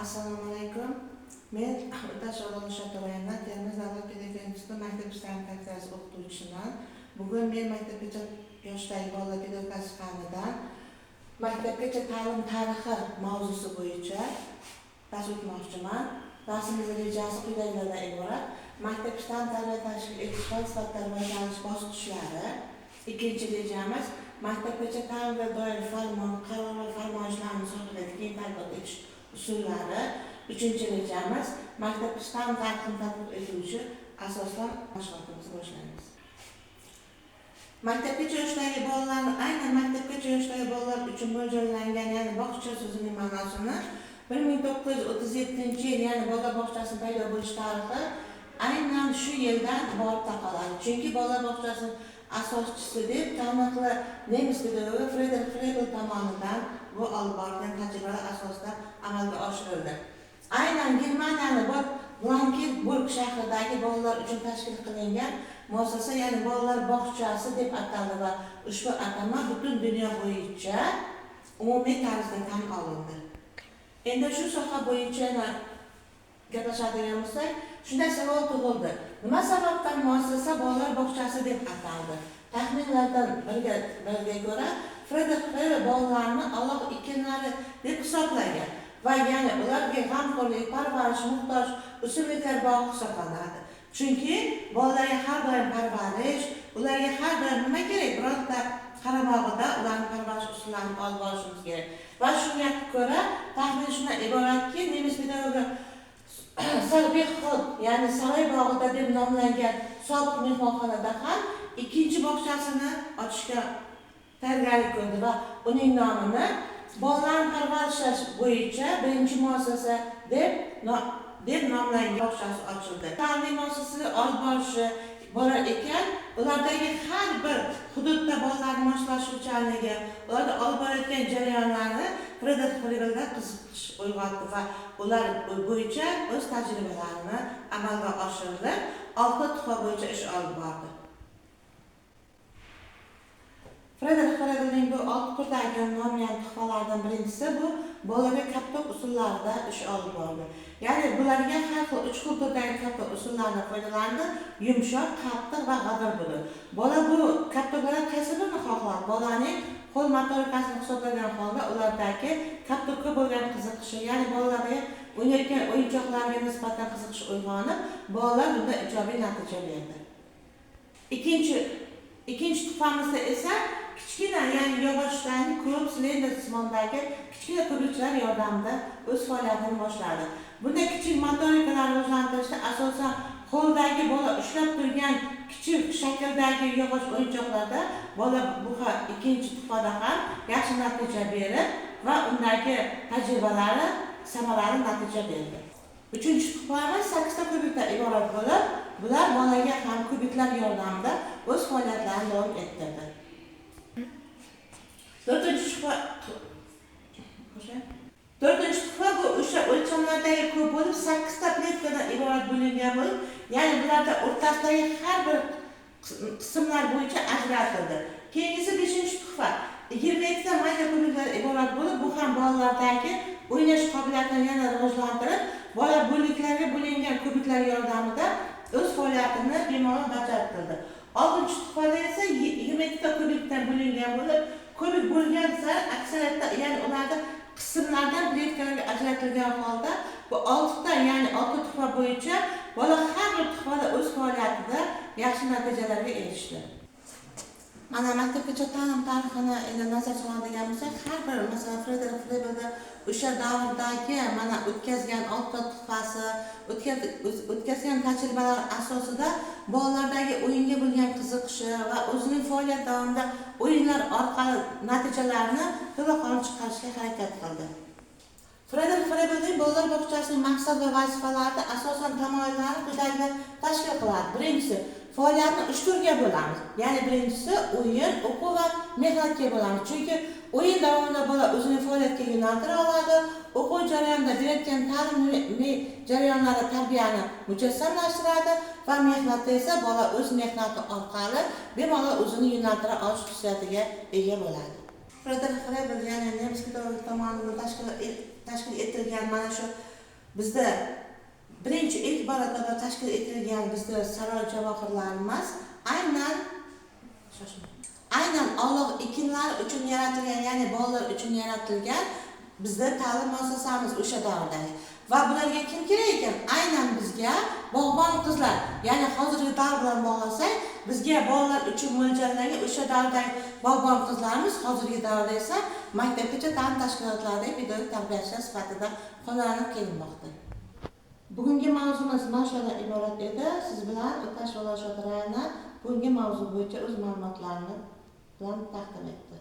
Assalomu alaykum. Men O'tashova Shoto'rayevna, Termiz davlat pedagogika instituti maktab ishlari kafedrasi o'qituvchisiman. Bugun men maktabgacha yoshdagi bolalar pedagogikasi fanidan maktabgacha ta'lim tarixi mavzusi bo'yicha dars o'tmoqchiman. Darsimiz rejasi quyidagilardan iborat. Maktab ta'lim tarbiya tashkil etish va sifatda rivojlanish bosqichlari. Ikkinchi rejamiz maktabgacha ta'limga doir farmon, qaror va farmoyishlarni sodir keng tatbiq etish usullari. Uchinchi rejamiz maktabgacha ta'lim tarixini tatbiq etuvchi asoslar. Mashg'ulotimizni boshlaymiz. Maktabgacha yoshdagi bolalarni aynan maktabgacha yoshdagi bolalar uchun mo'ljallangan, ya'ni bog'cha so'zining ma'nosini 1937-yil, ya'ni bolalar bog'chasi paydo bo'lish tarixi aynan shu yildan borib taqaladi. Chunki bolalar bog'chasi asoschisi deb taniqli nemis pedagogi Frederik Frebel tomonidan bu olib borilgan tajribalar asosida amalga oshirildi. Aynan Germaniyani Blankenburg shahridagi bolalar uchun tashkil qilingan muassasa, ya'ni bolalar bog'chasi deb ataldi va ushbu atama butun dunyo bo'yicha umumiy tarzda tan olindi. Endi shu soha bo'yicha gaplashadigan bo'lsak, shunday savol tug'ildi. Nima sababdan muassasa bolalar bog'chasi deb ataldi? Taxminlardan biriga ko'ra, Frederik Frebel bolalarni Alloh ekinlari deb hisoblagan va ya'ni ularga g'amxo'rlik, parvarish muhtoj o'simliklar bog'i hisoblanadi. Chunki bolalarga har doim parvarish, ularga har doim nima kerak, birorta qaramog'ida ularni parvarish usullarini olib borishimiz kerak. Va shunga ko'ra taxmin shundan iboratki, nemis pedagogi Sarbexod, ya'ni saroy bog'ida deb nomlangan sobiq mehmonxonada ham ikkinchi bog'chasini ochishga tayyorgarlik ko'rdi va uning nomini bolalarni parvarishlash bo'yicha birinchi muassasa deb nomlangan bog'chasi ochildi. Ta'lim muassasasi olib borishi borar ekan, ulardagi har bir hududda bolalarning moslashuvchanligi, ularda olib borayotgan jarayonlarni Frederik Frebelda qiziqish uyg'otdi va ular bo'yicha o'z tajribalarini amalga oshirdi, 6 tuhfa bo'yicha ish olib bordi. Frederik Frebelning bu 6 turdagi nomlagan tuhfalardan birinchisi bu bolalarga kaptok usullarida ish olib bordi. Ya'ni bularga har xil 3 xil turdagi kaptok usullaridan foydalandi: yumshoq, qattiq va g'adir budur. Bola bu kaptoklardan qaysi birini xohladi? Bolaning qo'l motorikasini hisoblagan holda ulardagi kaptokka bo'lgan qiziqishi, ya'ni bolalarga o'ynayotgan o'yinchoqlarga nisbatan qiziqish uyg'onib, bolalar bunda ijobiy natija berdi. Ikkinchi tuhfamizda esa kichkina, ya'ni yog'ochdan ko'p silindr simondagi kichkina kubiklar yordamida o'z faoliyatini boshladi. Bunda kichik motorikalarni rivojlantirishda asosan qo'ldagi bola ushlab turgan kichik shakldagi yog'och o'yinchoqlarda bola bu ikkinchi tuhfada ham yaxshi natija berib va undagi tajribalari samarali natija berdi. Uchinchi tuhfamiz 8 ta kubikdan iborat bo'lib, bular bolaga ham kubiklar yordamida o'z faoliyatlarini davom ettirdi. To'rtinchi tuhfa bu o'sha o'lchamlardagi ko'p bo'lib 8 ta pletkadan iborat bo'lingan bo'lib, ya'ni bularda o'rtasidagi har bir qismlar bo'yicha ajratildi. Keyingisi 5-tuhfa 22 ta mayda kubiklar iborat bo'lib, bu ham bolalardagi o'ynash qobiliyatini yana rivojlantirib, bola bo'liklarga bo'lingan kubiklar yordamida o'z faoliyatini bemalol bajartirdi. 6-tuhfada esa 22 ta kubikdan bo'lingan bo'lib, kubik bo'lgan sari aksariyatda, ya'ni ularda qismlardan pletkalarga ajratilgan holda bu 6 ta, ya'ni 6 tuhfa bo'yicha bola har bir tuhfada o'z faoliyatida yaxshi natijalarga erishdi. Mana maktabgacha ta'lim tarixini endi nazar soladigan bo'lsak, har bir masalan Frederik Frebelda o'sha davrdagi mana o'tkazgan 6 ta tuhfasi, o'tkazgan tajribalar asosida bolalardagi o'yinga bo'lgan qiziqishi va o'zining faoliyat davomida o'yinlar orqali natijalarni to'laqonli chiqarishga harakat qildi. Frederik Frebelning bolalar bog'chasining maqsad va vazifalarida asosan tamoyillarni quyidagilar tashkil qiladi. Birinchisi, faoliyatni 3 turga bo'lamiz. Ya'ni birinchisi o'yin, o'quv va mehnatga bo'lamiz. Chunki o'yin davomida bola o'zini faoliyatga yo'naltira oladi, o'quv jarayonida berayotgan ta'lim jarayonlari tarbiyani mujassamlashtiradi va mehnatda esa bola o'z mehnati orqali bemalol o'zini yo'naltira olish xususiyatiga ega bo'ladi. Frederik Frebel, ya'ni nemis pedagogi tomonidan tashkil tashkil etilgan mana shu bizda birinchi ilk marotaba tashkil etilgan bizda saroy javohirlarimiz aynan Olloh ekinlar uchun yaratilgan, ya'ni bolalar uchun yaratilgan bizda ta'lim muassasamiz o'sha davrdagi. Va bularga kim kerak ekan? Aynan bizga bog'bon qizlar, ya'ni hozirgi davr bilan bog'lasak, bizga bolalar uchun mo'ljallangan o'sha davrdagi bog'bon qizlarimiz hozirgi davrda esa maktabgacha ta'lim tashkilotlaridagi pedagogik tarbiyachilar sifatida qo'llanib kelinmoqda. Bugungi mavzumiz mana shundan iborat edi. Siz bilan O'tashova Shotirayevna bugungi mavzu bo'yicha o'z ma'lumotlarini bilan taqdim etdi.